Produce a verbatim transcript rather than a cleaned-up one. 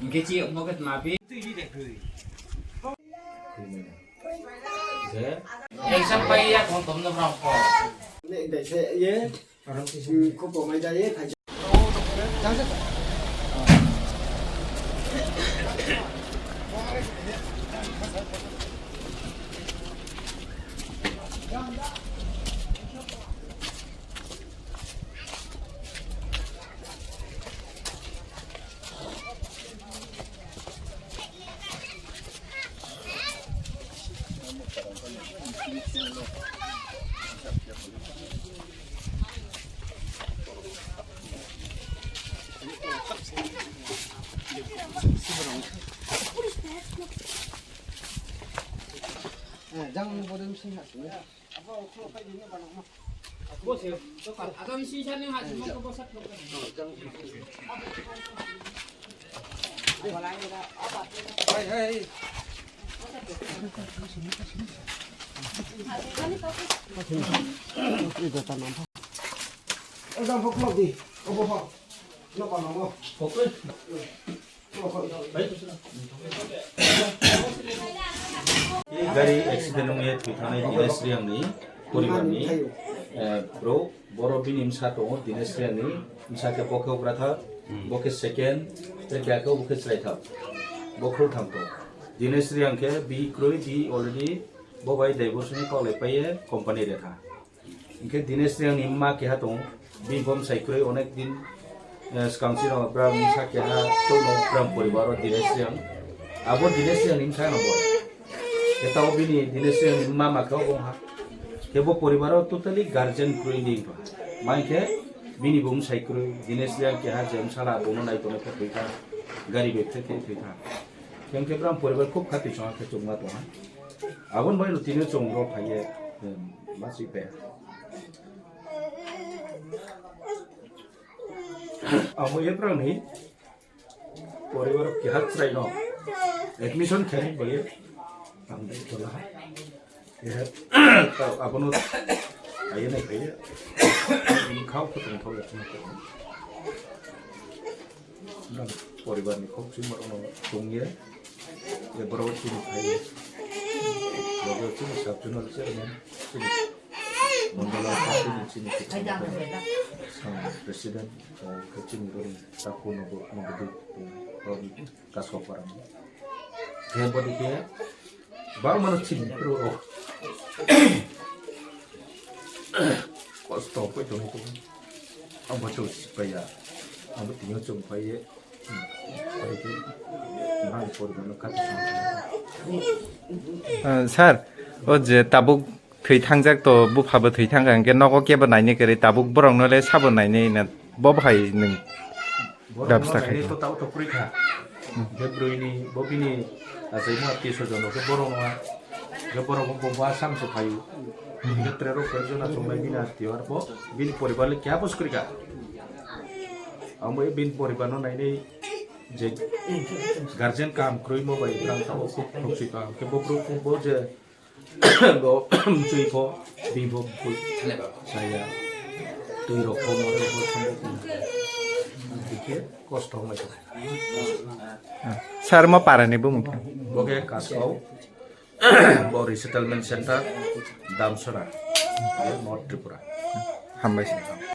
Hingke chi mo ke tma pi. Exam pai ya kon tom no brang ko. Ne dai se ye. Ko ko mai da ye. Jang bodem sing ha sini. Gari accident ong ye thoi thangnai Dinesh Reang ni poribar ni, eh, bro, boro bini bsa tongo, Dinesh Reang ni bsa khe bo khe okra tha, bo khe second, tre khe akhe bo khe chrai tha, bo khrouh tham tong. Dinesh Reang khe bi kroi, bi already bo bai divorce ni kaulai pai ye company re tha. Hingkhe Dinesh Reang ni mma keha tong, bini bo bsai kroi onek din, eh, skang si no bra bsa keha chouh no bra poribar o Dinesh Reang. Abo Dinesh Reang ni bsa no bo. Khe tao bini Dinesh Reang ni mma ma khe obo ha. Khe bo poribar o totally guardian kroi ni tong ha. Mai khe bini bo bsai kroi Dinesh Reang keha je bsala bo no nai tong khe thoi kha. Gari bai khe thoi kha. Khe hingkhe bra poribar khub khati chong ha khe chongma tong ha. Abo ni bai no tini chong ro phai ye, em, ma si pe. Amo ye brao ni poribar keha chrai no admission khe bai ye ang dai tola ha. Keha abo no phai ye nai phai ye. Khau khe tong thao ya chini. Nang poribar ni khok chimo rok no tong ye, ye borok chini phai ye. Borok chini sub zonal chairman, chini mandala party ni chini, sang president, khe chini rok ni taku nobo, nobo di, rok ni kaso para ni. Khe bodi khe, bangma no chini phuru rok. Kosto poi tong tong. Ang bo chong sipai ya. Ang bo tini chong pai ye. Pai khe. Nang poribar no kati tong. Ah, sir, o je tabuk thoi thangjak to, bupha bo thoi thangkha, hingkhe nogo kebo nainai kwrwi, tabuk borok no le sabo nainai na, bo bahai nwng Borok no bebsta khai nainai to tao to kroi kha. Hingkhe broi ni, bo bini achaimo attiyo sojon rok khe borok no ha. Hingkhe borok bo bo asam se phai ou. Hingkhe tre rok khe jona chongnai bini attiyo arpho bini poribar le keha bo se kroi kha. Amo bini poribar no nainai je guardian kaham kroimo bai brang tao khuk khuk si kaham. Hingkhe bo brouh bo je Bo mchoi pho, bini pho boi saya. Tui rok pho, motor pho, sambo pho. Bikhe kosto ongmai tong. Sir, mo para ni bumung khe? Bo khe Kaskau, bo resettlement center, Damsora, North Tripura. Hambai se.